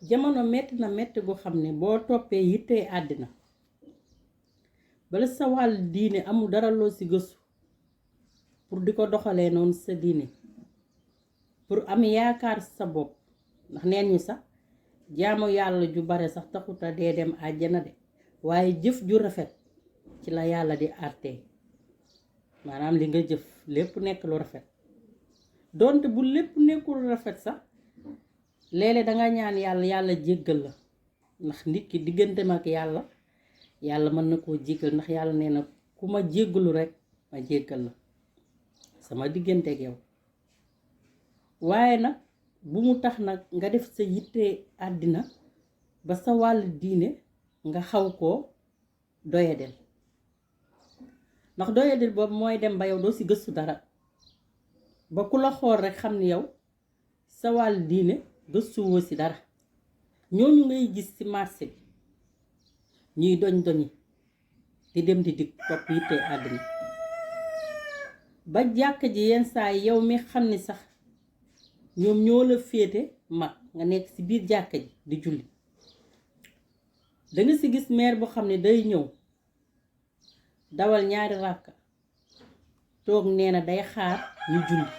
jamono metti na metti gu xam ne boo toppee yittee àddina bala sa wàll diine amul dara loo ci gëstu pour di ko doxalee noonu sa diine pour am yaakaar sa bopp ndax neen ñi sax jaamu yàlla ju bare sax taxuta dee dem àjjana de waaye jëf ju rafet ci la yàlla di àttee maanaam li nga jëf lépp nekk lu rafet donte bu lépp nekkul rafet sax léeg-léeg danga ñaan yàlla jéggal la ndax nit ki digganteem ak yàlla mën na koo jéggal ndax yàlla nee na ku ma jéggalu rekk ma jéggal la sama diggante ak yow waaye nag bu mu tax nag nga def sa yitte àddina ba sa wàll diine nga xaw koo doyadel ndax doyadel boobu mooy dem ba yow doo ci gëstu dara ba ku la xool rekk xam ni yow sa wàll diine gëstuwoo ci dara ñooñu ngay gis ci marché bi ñuy doñ di dem di dikk topp yitte àddina ba jàkk ji yenn saa yow mi xam ni sax ñoom ñoo la féete mag nga nekk ci biir jàkk ji di julli danga ci gis meer bu xam ne day ñëw dawal ñaari ràkka toog nee na day xaar ñu julli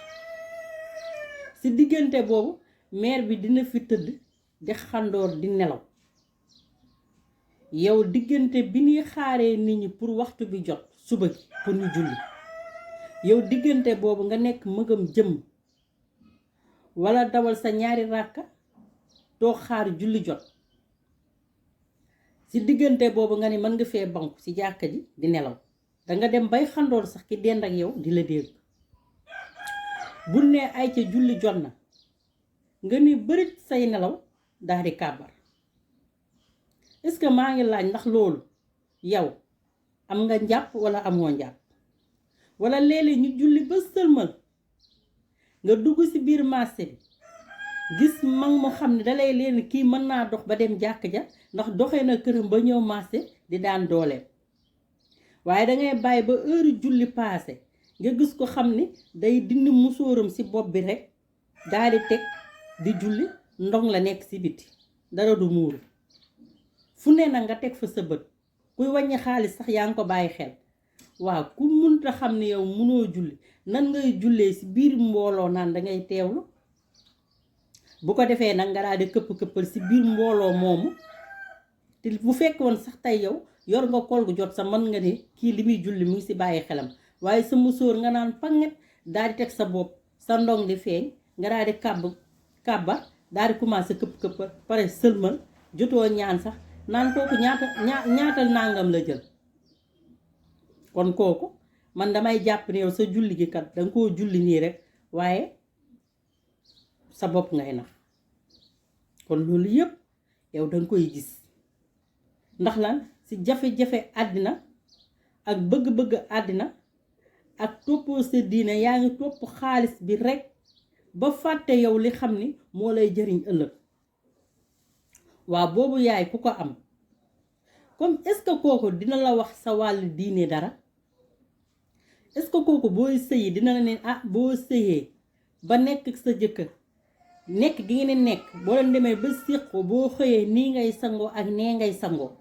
ci diggante boobu meer bi dina fi tëdd di xandoor di nelaw yow diggante bi ñuy xaaree nit ñi pour waxtu bi jot suba gi pour ñu julli yow diggante boobu nga nekk mëgam jëmm walla dawal sa ñaari ràkka toog xaar julli jot ci diggante boobu nga ne mën nga fee banku ci jàkka ji di nelaw danga dem bay xandoor sax ki dend ak yow di la dégg bu ne ay ca julli jot na nga ni bërit say nelaw daal di kàbbar est-ce que maa ngi laaj ndax loolu yow am nga njàpp walla amoo njàpp walla léeg-léeg ñu julli ba sëlmal nga dugg ci biir marché bi gis mag mu xam ne dalay leen kii mën naa dox ba dem jàkk ja ndax doxee na këram ba ñëw marché di daan dooleem waaye dangay bàyyi ba heure julli paase nga gis ko xam ni day dindi musóoram ci bopp bi rekk daal di teg di julli ndong la nekk ci biti dara du muuru fu ne na nga teg fa sa bët kuy wàññi xaalis sax yaa ngi ko bàyyi xel waaw ku munta xam ne yow munoo julli nan ngay jullee ci biir mbooloo naan dangay teewlu bu ko defee nag nga daal di këpp-këppal ci biir mbooloo moomu te bu fekk woon sax tey yow yor nga kol gu jot sa mën nga ne kii li muy julli mu ngi ci bàyyi xelam waaye sa musóor nga naan panget daal di teg sa bopp sa ndong di feeñ nga daal di kàbba daal di commencé këpp-këppal pare sëlmal jotoo ñaan sax naan kooku ñaata nàngam la jël kon kooku man damay jàpp ne yow sa julli gi kat danga koo julli nii rekk waaye sa bopp ngay nax kon loolu yépp yow danga koy gis ndax lan ci jafe-jafe àddina ak bëgg-bëgg àddina ak toppoo sa diine yaa ngi topp xaalis bi rekk ba fàtte yow li xam ni moo lay jëriñ ëllëg waa boobu yaay ku ko am comme est-ce que kooku dina la wax sa wàll diine dara est-ce que kooku booy sëyi dina la ne ah boo sëyee ba nekk ak sa jëkkër nekk gi ngeen nekk boo leen demee ba séqoo boo xëyee nii ngay sangoo ak nee ngay sangoo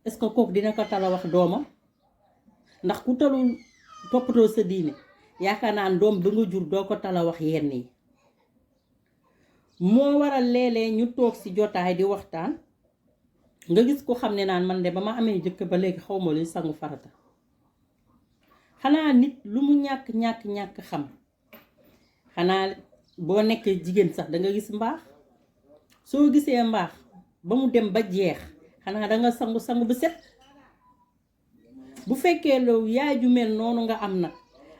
est-ce que kooku dina ko tala wax doomam ndax ku talul toppatoo sa diine yaakaar naa doom ba nga jur doo ko tala wax yenn yi moo waral léeg-léeg ñu toog ci jotaay di waxtaan nga gis ko xam ne naan man de ba ma amee jëkkër ba léegi xawma luy sangu farata xanaa nit lu mu ñàkk xam xanaa boo nekkee jigéen sax danga gis mbaax soo gisee mbaax ba mu dem ba jeex xanaa danga sangu bu set bu fekkee loolu yaay ju mel noonu nga am nag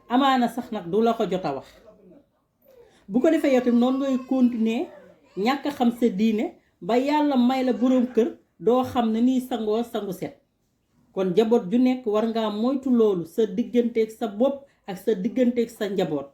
amaana sax nag du la ko jot a wax bu ko defee yow tamit noonu ngay continuer ñàkk xam sa diine ba yàlla may la boroom kër doo xam ne nii sangoo sangu set kon njaboot ju nekk war ngaa moytu loolu sa digganteeg sa bopp ak sa digganteeg sa njaboot